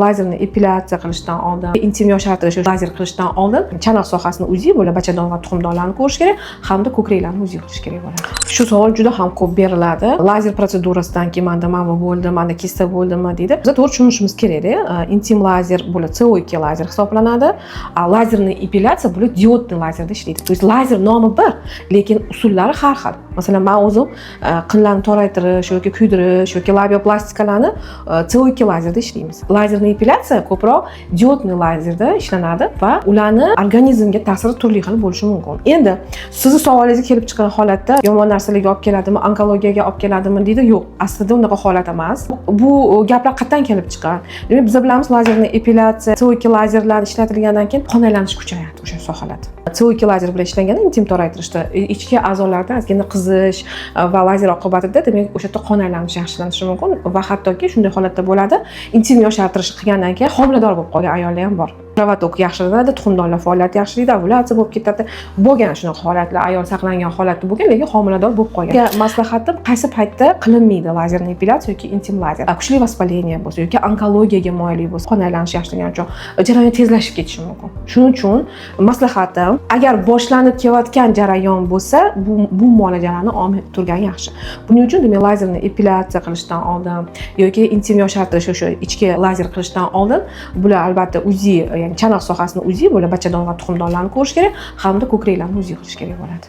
Lazerni epilyatsiya qilishdan oldin, intim yoshartirish lazer qilishdan oldin chanoq sohasini УЗИ bo'lib, bachadon va tuxumdonlarni ko'rish kerak hamda ko'kraklarni УЗИ qilish kerak bo'ladi. Shu savol juda ham ko'p beriladi. Lazer protsedurasidan keyin manda mana bu bo'ldi, manda kista bo'ldimi, deydi. Biz to'g'ri tushunishimiz kerakda, intim lazer bular CO2 lazer hisoblanadi, a lazerni epilyatsiya bular диодный lazerda ishlaydi. То есть lazer nomi bir, lekin usullari har xil. Masalan, man o'zim qinlarni toraytirish yoki kuydirish yoki labiyoplastikalarni CO2 lazerda ishlaymiz. Lazerni epilyatsiya ko'proq диодный lazerda ishlanadi va ularni organizmga ta'siri turli xil bo'lishi mumkin. Endi sizni savolingizga kelib chiqqan holatda, yomon narsalarga olib keladimi, onkologiyaga olib keladimi, deydi. Yo'q, aslida unaqa holat emas. Bu gaplar qayerdan kelib chiqqan? Demak, biz bilamiz, lazerni epilyatsiya, CO2 lazerlar ishlatilgandan keyin qon aylanishi kuchayadi o'sha sohalarda. CO2 lazer bilan ishlanganda intim toraytirishda ichki a'zolarda ozgina qizish va lazer oqibatida, demak, o'sha yerda qon aylanishi yaxshilanishi mumkin va hattoki shunday holatda bo'ladi, intim yoshartirish qilgandan keyin homilador bo'lib qolgan ayollar ham bor. Кровоток yaxshilanadi, tuxumdonlar faoliyati yaxshilaydi, ovulyatsiya bo'lib ketadi. Bo'lgan shunaqa holatlar, ayol saqlangan holatda bo'lgan, lekin homilador bo'lib qolgan. Maslahatim, qaysi paytda qilinmaydi lazerni epilyatsiya yoki intim lazer? Kuchli воспаление bo'lsa yoki onkologiyaga moyillik bo'lsa, qon aylanishi yaxshilangani uchun jarayon tezlashib ketishi mumkin. Shuning uchun maslahatim, agar boshlanib kelayotgan jarayon bo'lsa, bu muolajalarni olmay turgan yaxshi. Buning uchun, demak, lazerni epilyatsiya qilishdan oldin yoki intim yoshartirish, o'sha ichki lazer qilishdan oldin bular albatta УЗИ, ya'ni chanoq sohasini УЗИ bo'lib, bachadon va tuxumdonlarni ko'rish kerak hamda ko'kraklarni УЗИ qilish kerak bo'ladi.